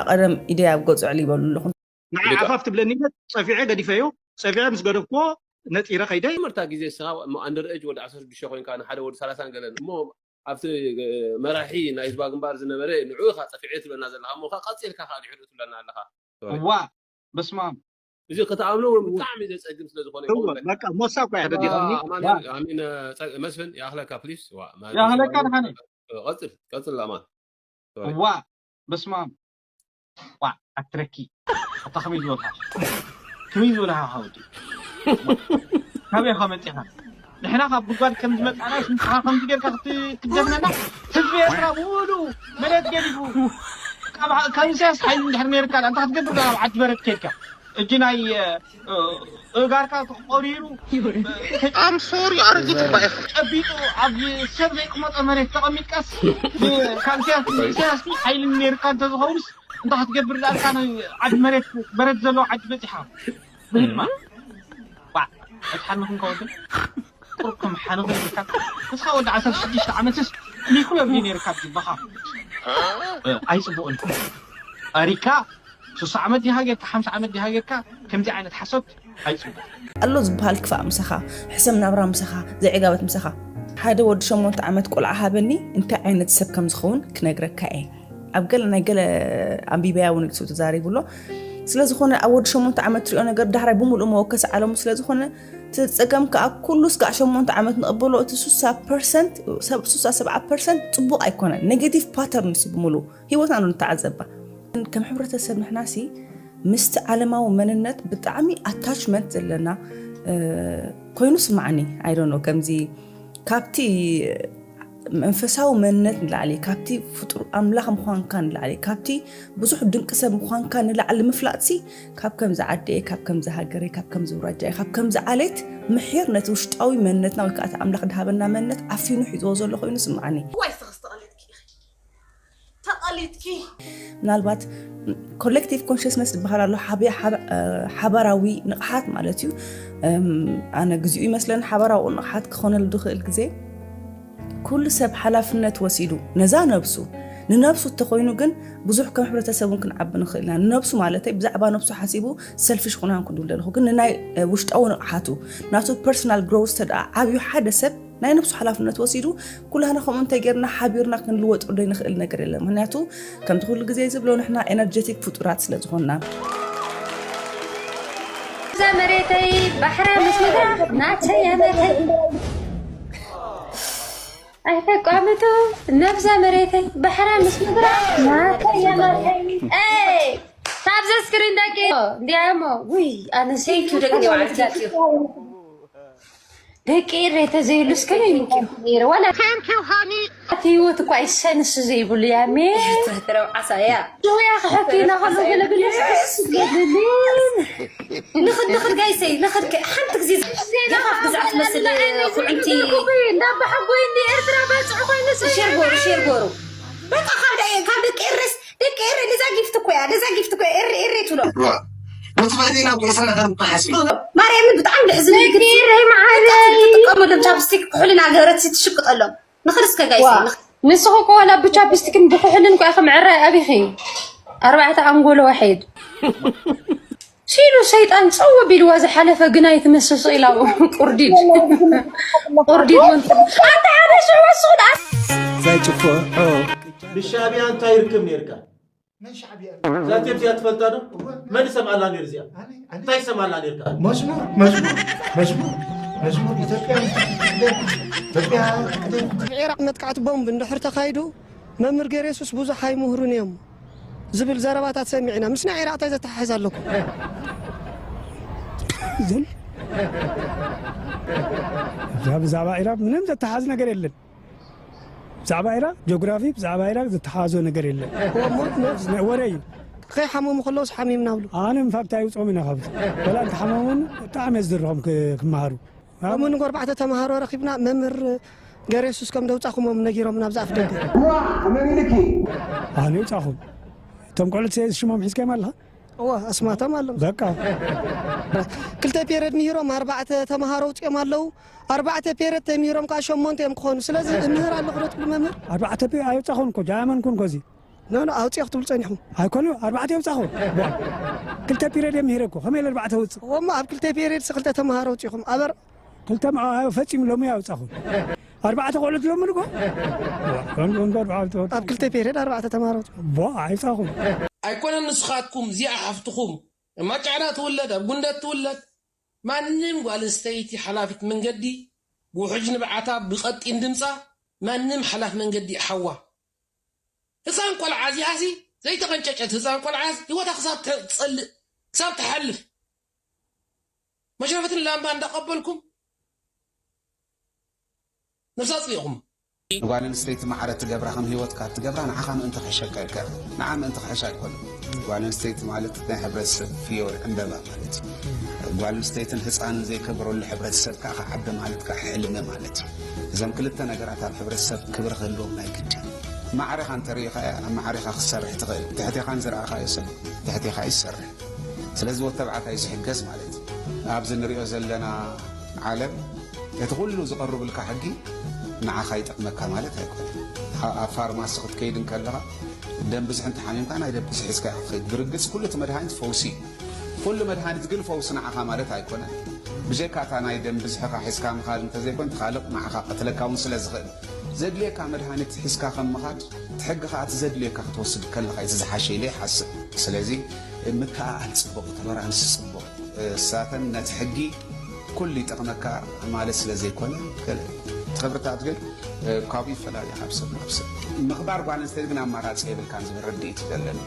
ቀደም ኢደይ ኣብ ገጹ ዕል ይበሉ ኣለኹ። ንዓ ንግባ። ዓፋፍ ትብለኒ ኢለ ጸፊዐ ገዲፈዮ። ጸፊዐ ምስ ገደፍክዎ ነጢረ ከይደ። መርታ ግዜ ንስኻ እሞ under age ወዲ ዓሰርተ ሽዱሽተ ኮይንካ ንሓደ ወዲ ሰላሳን ገለን እሞ ኣብቲ መራሒ ናይ ህዝባዊ ግንባር ዝነበረ ንዕኡ ኢኻ ጸፊዐ ትብለና ዘለኻ እሞ ከኣ ቀጺልካ ከኣ ድሕሪኡ ትብለና ኣለኻ። ሶሪ። እዋ፣ በስመ ኣብ። እዚ ከተኣምኖ እውን ብጣዕሚ ዘጸግም ስለ ዝኾነ እወ፣ ይኸውን። በቃ ሞሳ እኮ እያ ደዲኻኒ። ኣማን፣ ዋ። ኣሚን፣ ጸ-፣ መስፍን፣ ይኣኽለካ ፕሊስ። ዋ፣ ማ-፣ ይኣኽለካ መስዋእቲ ድሓን። ቀጽል፣ ቀጽል ኣማን። ሶሪ። እዋ፣ በስመ ኣብ። ዋ፣ ኣትረኪ። ኣታ ከመይ ዝበልካ? ከመይ ዝበልካ ሓወዲ? ካበይ ኢኻ መጺኻ? ንሕና ካብ ጉድጓድ ከም ዝመጻና ንስኻ ከምዚ ጌርካ ክትደፍነና? ህዝቢ ኤርትራ ብምሉኡ መሬት ገዲፉ ካብ፣ ካብ ኢሳያስ ሓይሊ እንድሕር ነይርካ፣ እንታይ ክትገብር ኣብ ዓዲ መሬት ከይድካ? እጂ ናይ፣ እ፣ እጋርካ ተቆሪሩ፣ I'm sorry፣ ኣረጊት እኳ ኢኻ። ጨቢጡ ኣብ ሰብ ዘይቅመጦ መሬት ተቐሚጥካስ፣ ብ-፣ ካብ ኢሳያስ፣ ኢሳያስ ሓይሊ ነይርካ እንተዝኸውንስ፣ እንታይ ክትገብር ዳኣ ኢልካ፣ ናይ ዓዲ መሬት፣ በረድ ዘለዎ ዓዲ በጺሓ። ብህድማ። ዋ፣ እቲ ሓንኹም ከወድም። ቁርኩም ሓንኹም ኢልካ። ንስኻ ወዲ ዓሰርተ ሽዱሽተ ዓመትስ፣ ሚኩ እዮም ነይርካ ብጅባኻ። እ፣ ኣይጽቡቕን። ኣሪካ፣ ሱሳ ዓመት ዲኻ ጌርካ፣ ሓምሳ ዓመት ዲኻ ጌርካ፣ ከምዚ ዓይነት ሓሶት ኣይጽቡቕ። ኣሎ ዝበሃል ክፋእ ምሳኻ፣ ሕሰም ናብራ ምሳኻ፣ ዘይዕጋበት ምሳኻ። ሓደ ወዲ ሸሞንተ ዓመት ቆልዓ ሃበኒ፣ እንታይ ዓይነት ሰብ ከም ዝኸውን ክነግረካ እየ። ኣብ ገለ ናይ ገለ ኣንቢበያ እውን ንሱ ተዛሪቡ ኣሎ። ስለ ዝኾነ ኣብ ወዲ ሸሞንተ ዓመት ትሪኦ ነገር ዳሕራይ ብምሉኡ መወከሲ ዓለሙ ስለ ዝኾነ፣ እቲ ጸገም ከኣ ኩሉ ስጋዕ ሸሞንተ ዓመት ንቕበሎ፣ እቲ ሱሳ ፐርሰንት፣ ሰብ-፣ ሱሳ ሰብዓ ፐርሰንት ጽቡቕ ኣይኮነን። ኔጌቲቭ ፓተርን ሲ ብምሉኡ ህይወትና ንተዓዘባ። ከም ሕብረተሰብ ንሕናሲ ምስቲ ዓለማዊ መንነት ብጣዕሚ ኣታችመንት ዘለና፣ እ፣ ኮይኑ ስማዓኒ። I don't know፣ ከምዚ ካብቲ መንፈሳዊ መንነት ንላዕሊ፣ ካብቲ ፍጡር ኣምላኽ ምዃንካ ንላዕሊ፣ ካብቲ ብዙሕ ድንቂ ሰብ ምዃንካ ንላዕሊ ምፍላጥሲ፣ ካብ ከምዚ ዓደየ፣ ካብ ከምዚ ሃገረይ፣ ካብ ከምዚ ውራጃየ፣ ካብ ከምዚ ዓሌት ምሒር ነቲ ውሽጣዊ መንነትና ወይ ከኣ እቲ ኣምላኽ ድሃበና መንነት ዓፊኑ ሒዝዎ ዘሎ ኮይኑ ስምዓኒ። ዋይ፣ ንስኽስ ተቐሊጥኪ ኢኺ። ተቐሊጥኪ። ምናልባት ኮሌክቲቭ ኮንሽስነስ ዝበሃል ኣሎ፣ ሓቢ-፣ ሓብ-፣ እ፣ ሓባራዊ ንቕሓት ማለት እዩ። እም፣ ኣነ ግዚኡ ይመስለኒ ሓባራዊ ንቕሓት ክኾነሉ ዝኽእል ግዜ፣ ኩሉ ሰብ ሓላፍነት ወሲዱ ነዛ ነብሱ፣ ንነብሱ እንተኾይኑ ግን ብዙሕ ከም ሕብረተሰብ እውን ክንዓቢ ንኽእል ኢና። ንነብሱ ማለተይ ብዛዕባ ነብሱ ሓሲቡ ሰልፊሽ ክኾን ኣይኮንኩን ዝብል ዘለኹ፣ ግን ንናይ፣ እ፣ ውሽጣዊ ንቕሓቱ፣ ናቱ ፐርሰናል ግሮውስ ተደኣ ዓብዩ ሓደ ሰብ ናይ ነብሱ ሓላፍነት ወሲዱ ኩላህና ከምኡ እንተጌርና ሓቢርና ክንልወጥ ዶ ይንኽእል ነገር የለን። ምኽንያቱ ከምቲ ኩሉ ግዜ ዝብሎ ንሕና ኤነርጀቲክ ፍጡራት ስለ ዝኾንና። እዛ መሬተይ ባሕራ ምስ ምድራ ናተይ ኣመተይ ኣይተቋምቱ ነብዛ መሬተይ ባሕራ ምስ ምድራ ናተይ ኣመተይ። ኤይ፣ ካብዛ ስክሪን ደቂ እንዲያሞ፣ ውይ፣ ኣነ ሴንኪዩ ደቂ ባዕልቲ ደቂ ደቂ ኤረይ ተዘይሉ እስከ ነይ ምኪ ነይረ፣ ዋላ ቴንኪው ሃኒ። እቲ ህይወት እኳ ይሰንስ ዘይብሉ ያሜ። ትረው ዓሳ እያ። ጆያ ክሕኪ ኢና ከሎ ገለ ብለስ ደስ ገድልን። ንኽድ፣ ንኽድ ጋይሰይ፣ ንኽድ ከ-፣ ሓንቲ ግዜ ዜና ዜና ብዛዕባ ትመስል ኩዕንቲ። እንዳባ ሓጎይ እንዲ ኤርትራ ባጽዕ ኮይኑ ሼር ጎሩ፣ ሼር ጎሩ። በቃ ካብ ደ-፣ ካብ ደቂ ኤረስ ደቂ ኤረ፣ ነዛ ጊፍት እኮ እያ፣ ነዛ ጊፍት እኮ እያ፣ ኤረ፣ ኤረ ትብሎ። ዋ፣ በቲ በደይ ናብ ቁርሲ ነገር ምተሓስቢ። ማርያምን ብጣዕሚ ልሕዝን ደቂ ኤረ መዓረይ። ትጥቀመሎም ቻፕስቲክ ክሕሉ ናገረት ትሽቅጠሎም። ንኽድ እስከ ጋይስ፣ ዋ። ንኽ- ንስኹ እኮ ዋላ ብቻፕስቲክን ብኩሕልን እኮ ኢኹም ዕራይ ኣቢኺ። ኣርባዕተ ኣንጎሎ ዋሒድ። ሲሉ ሰይጣን ጸው ቢልዋ ዝሓለፈ ግናይ ትመስል ኢላ ቁርዲድ። ቁርዲድ ወንት-፣ ኣንተ ሓደ ሽዑ ወስኹ ደኣ። ዘይጭፍዖ። ብሻዕብያ እንታይ ይርክብ ነይርካ? መን ሻዕብያ? እዛ ቴፕ እዚኣ ትፈልጣ ዶ? እወ። መን ይሰምዓላ ነይሩ እዚኣ? ኣነ፣ ኣነ። እንታይ ይሰምዓላ ነይርካ? መዝሙር፣ መዝሙር፣ መዝሙር፣ መዝሙር ኢትዮጵያ፣ ኢትዮጵያ። ኣብ ዒራቕ መጥቃዕቲ ቦምብ እንድሕር ተኻይዱ፣ መምህር ገሬሱስ ብዙሕ ኣይምህሩን እዮም ዝብል ዘረባታት ሰሚዕና። ምስ ናይ ዒራቕ እንታይ ዘተሓሕዝ ኣለኩም? ዝም። እዛ ብዛዕባ ዒራቕ ምንም ዘተሓዝ ነገር የለን። ብዛዕባ ዒራቕ ጂኦግራፊ፣ ብዛዕባ ዒራቕ ዘተሓዞ ነገር የለን። እሞ፣ እሞ፣ ነ-፣ ወረ እዩ። ከይሓመሙ ከለውስ ሓሚምና ብሉ። ኣነ ምፋብታ ይውፅኦም ኢና ካብዚ። ወላ እንተሓመሙን ብጣዕሚ እየ ዝድርኾም ክ-፣ ክመሃሩ። ከምኡ ንጎ ኣርባዕተ ተምሃሮ ረኺብና፣ መምህር ገሬሱስ ከም ደውፃኹሞም ነጊሮም ናብዚ ኣፍ ደገ። ዋ፣ መን ኢልኪ? ኣነ ይውፃኹም። እቶም ቆልዑት ሽሞም ሒዝካዮም ኣለኻ? እዋ፣ ኣስማቶም ኣሎም። በቃ። ክልተ ፔረድ ምሂሮም ኣርባዕተ ተምሃሮ ውፅኦም ኣለዉ። ኣርባዕተ ፔረድ ተምሂሮም ከዓ ሸሞንተ እዮም ክኾኑ። ስለዚ እምህር ኣለኹ ዶ ትብሉ መምህር? ኣርባዕተ ፔ-፣ ኣይውፃኹን እኮ፣ ጃ ኣመንኩን እኮ እዚ። ኖ ኖ ኣውፅኦ ክትብሉ ፀኒኹም። ኣይኮኑ ኣርባዕተ የውፃኹ። ክልተ ፒሬድ የሚሄደ እኮ ከመይ ለርባዕተ ውፅእ? እሞ ኣብ ክልተ ፔሬድ ክልተ ተምሃሮ ኣውፂኹም ኣበር። ክልተ መዓ ፈፂሙ ሎሚ ኣውፃኹ። ኣርባዕተ ቆልዑት ሎሚ ንጎ ከምዞም ኣርባዕተ ኣብ ክልተ ፔሬድ ኣርባዕተ ተምሃሮ ኣውፂኹም። ቦ ኣይፃኹም። ኣይኮነን ንስኻትኩም እዚኣ ሓፍትኹም ማጫዕዳ ትውለድ ኣብ ጉንደት ትውለድ ማንም ጓል ኣንስተይቲ ሓላፊት መንገዲ ብውሕጅ ንብዓታ ብቐጢን ድምፃ ማንም ሓላፍ መንገዲ ሓዋ ህፃን ቆልዓ እዚኣሲ ዘይተቐንጨጨት ህፃን ቆልዓ ህይወታ ክሳብ ትፀልእ ክሳብ ትሓልፍ መሽረፈትን ላምባ እንዳቐበልኩም ነብሳ ኣፅሊእኹም ንጓል ኣንስተይቲ ማዕረ ትገብራ ከም ህይወትካ ትገብራ ንዓኻ ምእንቲ ክሕሸካ ኢልካ ንዓ ምእንቲ ክሕሻ ኣይኮነ ጓል ኣንስተይቲ ማለት ናይ ሕብረተሰብ ፍዮሪ ዕምበባ ማለት እዩ ጓል ኣንስተይትን ህፃንን ዘይከብረሉ ሕብረተሰብ ከዓ ክዓቢ ማለት ከዓ ሕልሚ ማለት እዩ እዞም ክልተ ነገራት ኣብ ሕብረተሰብ ክብሪ ክህልዎም ናይ ግድ እዩ ማዕረኻ እንተሪኢኻ ኣብ ማዕረኻ ክትሰርሕ ትኽእል ትሕቴኻን ዝረኣኻዮ ሰብ ትሕቴኻ ይሰርሕ ስለዚ ወተባዕታይ ዝሕገዝ ማለት እዩ ኣብዚ ንሪኦ ዘለና ዓለም እቲ ኩሉ ዝቐርብልካ ሕጊ ንዓኻ ይጠቕመካ ማለት ኣይኮነ ኣብ ፋርማሲ ክትከይድ እንከለኻ ደም ብዝሒ እንተሓሚምካ ናይ ደም ብዝሒ ሒዝካ ኢኻ ትኸይድ ብርግፅ ኩሉ እቲ መድሃኒት ፈውሲ እዩ ኩሉ መድሃኒት ግን ፈውሲ ንዓኻ ማለት ኣይኮነ ብጀካ እታ ናይ ደም ብዝሕኻ ሒዝካ ምኻድ እንተዘይኮን ትኻልቕ ንዓኻ ቀትለካ እውን ስለ ዝኽእል ዘድልየካ መድሃኒት ሒዝካ ከም ምኻድ እቲ ሕጊ ከዓ እቲ ዘድልየካ ክትወስድ ከለኻ እቲ ዝሓሸ ኢለ ይሓስብ ስለዚ ምክኣኣል ፅቡቕ ተበራንስ ፅቡቕ እሳተን ነቲ ሕጊ ኩሉ ይጠቕመካ ማለት ስለ ዘይኮነ እቲ ክብርታት ግን ካብኡ ይፈላለ ካብ ሰብ ናብ ሰብ ምኽባር ጓል ኣንስተይቲ ግን ኣማራፂ የብልካን ዝብል ርድኢት ይደለኒ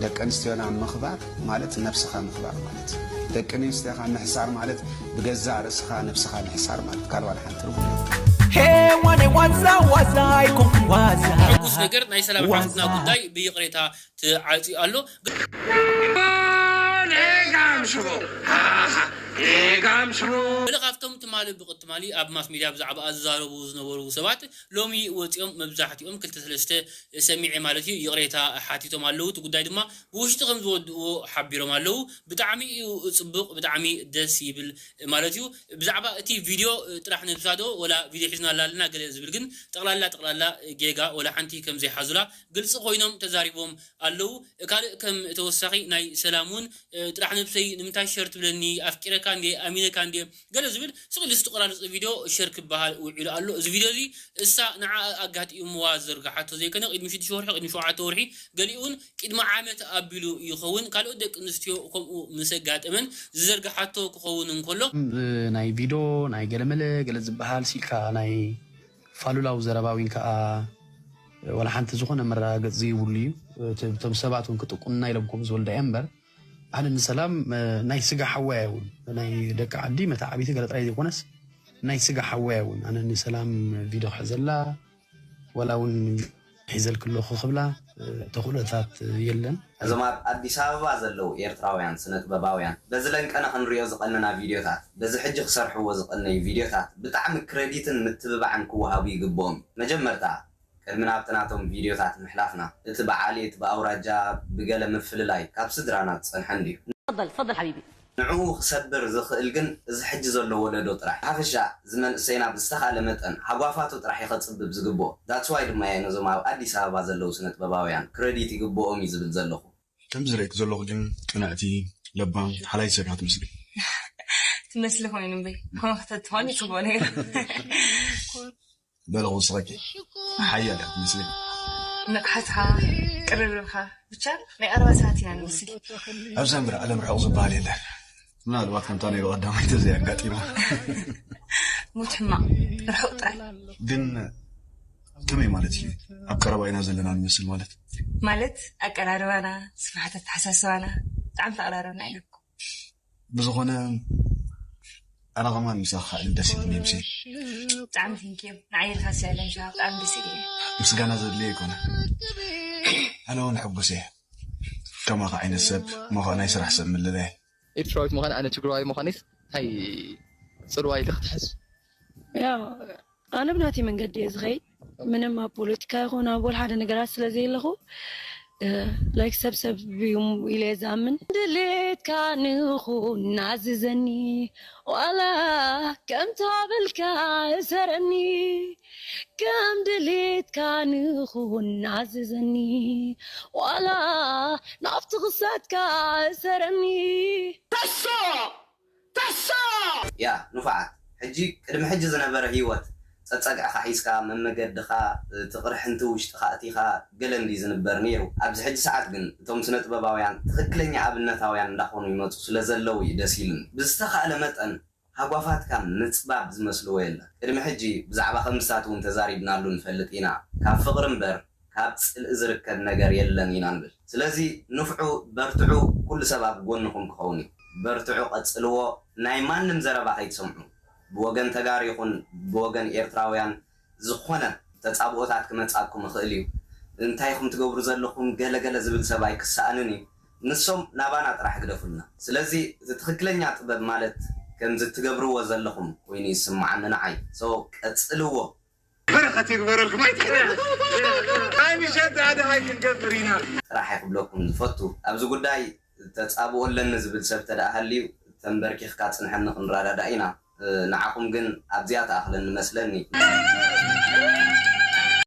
ደቂ ኣንስትዮና ምኽባር ማለት ነብስኻ ምኽባር ማለት ደቂ ኣንስትዮኻ ምሕሳር ማለት ብገዛእ ርእስኻ ነብስኻ ምሕሳር ማለት ካልእ ዋላ ሓንቲ ትርጉም የብሉን። ሄዋን ዋዛ ዋዛ ኣይኮንኩን ዋዛ ሕጉስ ነገር ናይ ሰላም ሓፍትና ጉዳይ ብይቕሬታ ተዓፅዩ ኣሎ። ገለ ካብቶም ትማሊ ብቕትማሊ ኣብ ማስ ሚድያ ብዛዕባኣ ዝዛረቡ ዝነበሩ ሰባት ሎሚ ወፂኦም መብዛሕትኦም ክልተ ሰለስተ ሰሚዐ ማለት እዩ ይቕሬታ ሓቲቶም ኣለዉ። እቲ ጉዳይ ድማ ብውሽጢ ከም ዝወድእዎ ሓቢሮም ኣለዉ። ብጣዕሚ እዩ ፅቡቕ፣ ብጣዕሚ ደስ ይብል ማለት እዩ። ብዛዕባ እቲ ቪድዮ ጥራሕ ነብሳ ዶ ወላ ቪድዮ ሒዝናላ ኣለና ገለ ዝብል ግን ጠቕላላ ጠቕላላ ጌጋ ወላ ሓንቲ ከም ዘይሓዙላ ግልፂ ኮይኖም ተዛሪቦም ኣለዉ። ካልእ ከም ተወሳኺ ናይ ሰላም እውን ጥራሕ ነብሰይ ንምንታይ ሸር ትብለኒ ኣፍቂረካ እንድየ ኣሚነካ እንድየ ገለ ዝብል ስቕ ኢሉ ዝተቆራረፀ ቪድዮ ሸር ክበሃል ውዒሉ ኣሎ። እዚ ቪድዮ እዚ እሳ ንዓ ኣጋጢምዋ ዝዘርግሓቶ ዘይኮነ ቅድሚ ሽዱሽተ ወርሒ ቅድሚ ሸውዓተ ወርሒ ገሊኡ እውን ቅድሚ ዓመት ኣቢሉ ይኸውን። ካልኦት ደቂ ኣንስትዮ ከምኡ ምስ ኣጋጠመን ዝዘርግሓቶ ክኸውን እንከሎ፣ ናይ ቪድዮ ናይ ገለመለ ገለ ዝበሃል ሲልካ ናይ ፋሉላዊ ዘረባ ዊን ከዓ ዋላ ሓንቲ ዝኾነ መረጋገፂ ዘይብሉ እዩ። እቲ- እቶም ሰባት እውን ክጥቁንና ኢሎም ከምኡ ዝበሉ ዳእየ እምበር ኣነ ንሰላም ናይ ስጋ ሓወያ እውን ናይ ደቂ ዓዲ መተዓቢቲ ገለ ጥራይ ዘይኮነስ ናይ ስጋ ሓወያ እውን ኣነ ንሰላም ቪድዮ ክሕዘላ ዋላ እውን ሒዘልኪ ኣለኹ ክብላ ተኽእሎታት የለን። እዞም ኣብ ኣዲስ ኣበባ ዘለዉ ኤርትራውያን ስነ-ጥበባውያን በዚ ለንቀነ ክንሪኦ ዝቐነና ቪድዮታት፣ በዚ ሕጂ ክሰርሕዎ ዝቐነዩ ቪድዮታት ብጣዕሚ ክረዲትን ምትብባዕን ክወሃቡ ይግብኦም እዩ። መጀመርታ ቅድሚ ናብቲ ናቶም ቪድዮታት ምሕላፍና፣ እቲ ብዓሌት፣ ብኣውራጃ፣ ብገለ ምፍልላይ ካብ ስድራና ዝጸንሐ እንድዩ። تفضل تفضل حبيبي ንዕኡ ክሰብር ዝኽእል ግን እዚ ሕጂ ዘሎ ወለዶ ጥራሕ። ብሓፈሻ እዚ መንእሰይና ብዝተኻእለ መጠን ሃጓፋቱ ጥራሕ እዩ ከጽብብ ዝግብኦ። That's why ድማ እየ ነዞም ኣብ ኣዲስ ኣበባ ዘለዉ ስነ-ጥበባውያን ክረዲት ይግብኦም እዩ ዝብል ዘለኹ። ከምዚ ዝርእየኪ ዘለኹ ግን ቅንዕቲ፣ ለባም፣ ሓላይ ሰብ ኢኻ ትመስሊ። ትመስሊ ኮይኑ እምበይ ኮነ ከተትኾኒ ጽቡቕ ነይሩ። በሊ ክውስኸኪ ሓያል ኢኻ ትመስሊ። ንቕሓትኻ፣ ቅርርብኻ፣ ብቻ ናይ ቀረባ ሰባት ኢና ንመስል። ኣብዛ ምድሪ ዓለም ርሑቕ ዝበሃል የለን። ምናልባት ከምታ ናይ ብቐዳማይ ተዘይ ኣጋጢማ። ሞት ሕማቕ፣ ርሑቕ ጥራይ። ግን ከመይ ማለት እዩ? ኣብ ቀረባ ኢና ዘለና ንመስል ማለት? ማለት ኣቀራርባና፣ ስፍሓት ኣተሓሳስባና ብጣዕሚ ተቐራረብና ኢና እኮ። ብዝኾነ ኣነ ከማን ምሳኻ ክዕልል ደስ ኢሉኒ ምሴ። ብጣዕሚ thank you ንዓይ ኢልካ ስለ ምሻ ብጣዕሚ ደስ ኢሉኒ። ምስጋና ዘድልዮ ኣይኮነ ኣነ እውን ሕጉስ እየ ከማኻ ዓይነት ሰብ እሞ ኸዓ ናይ ስራሕ ሰብ ምልላይ። ኤርትራዊት ምዃን ኣነ ትግራዋይ ምዃነይስ እንታይ ጽልዋ ኢለ ክትሕዝ? ያው ኣነ ብናተይ መንገዲ እየ ዝኸይድ ምንም ኣብ ፖለቲካ ይኹን ኣብ ወላ ሓደ ነገራት ስለ ዘየለኹ ላይክ ሰብሰብ ኢዮም ኢለ ዝኣምን። ድሌትካ ንኹን ኣዝዘኒ፣ ዋላ ከምታ በልካ እሰረኒ። ከም ድሌትካ ንኹን ኣዝዘኒ፣ ዋላ ናብቲ ክሳትካ እሰረኒ። ተሶ ተሶ ያ ንፉዓት፣ ሕጂ ቅድሚ ሕጂ ዝነበረ ህይወት ጸጸግዕኻ ሒዝካ መመገድኻ እቲ ቅርሕንቲ ውሽጥኻ እቲኻ ገለ እንዲ ዝንበር ነይሩ። ኣብዚ ሕጂ ሰዓት ግን እቶም ስነ ጥበባውያን ትኽክለኛ ኣብነታውያን እንዳኾኑ ይመጹ ስለ ዘለዉ እዩ ደስ ኢሉኒ። ብዝተኻእለ መጠን ሃጓፋትካ ምጽባብ ዝመስልዎ የለን። ቅድሚ ሕጂ ብዛዕባ ከምስታት እውን ተዛሪብናሉ ንፈልጥ ኢና። ካብ ፍቕሪ እምበር ካብ ጽልኢ ዝርከብ ነገር የለን ኢና ንብል። ስለዚ ንፍዑ፣ በርትዑ፣ ኩሉ ሰብ ኣብ ጎንኹም ክኸውን እዩ። በርትዑ፣ ቀጽልዎ። ናይ ማንም ዘረባ ከይትሰምዑ። ብወገን ተጋሩ ይኹን ብወገን ኤርትራውያን ዝኾነ ተጻብኦታት ክመጻኩም ይኽእል እዩ። እንታይ ኢኹም ትገብሩ ዘለኹም ገለ ገለ ዝብል ሰብ ኣይክሰኣንን እዩ። ንሶም ናባና ጥራሕ ግደፉልና። ስለዚ እቲ ትኽክለኛ ጥበብ ማለት ከምዚ ትገብርዎ ዘለኹም ኮይኑ ይስምዓኒ ንዓይ። So ቀጽልዎ። በረኸት ይግበረልኩም ኣይትሕደል። ኣይ ምሸት ኣደ ሃይ ክንገብር ኢና። ጥራሕ ክብለኩም ዝፈቱ ኣብዚ ጉዳይ ተጻብኦ ኣለኒ ዝብል ሰብ ተደኣ ሃልዩ ተንበርኪኽካ ጽንሐኒ ክንረዳዳእ ኢና። ንዓኹም ግን ኣብዚኣ ትኣኽለኒ መስለኒ።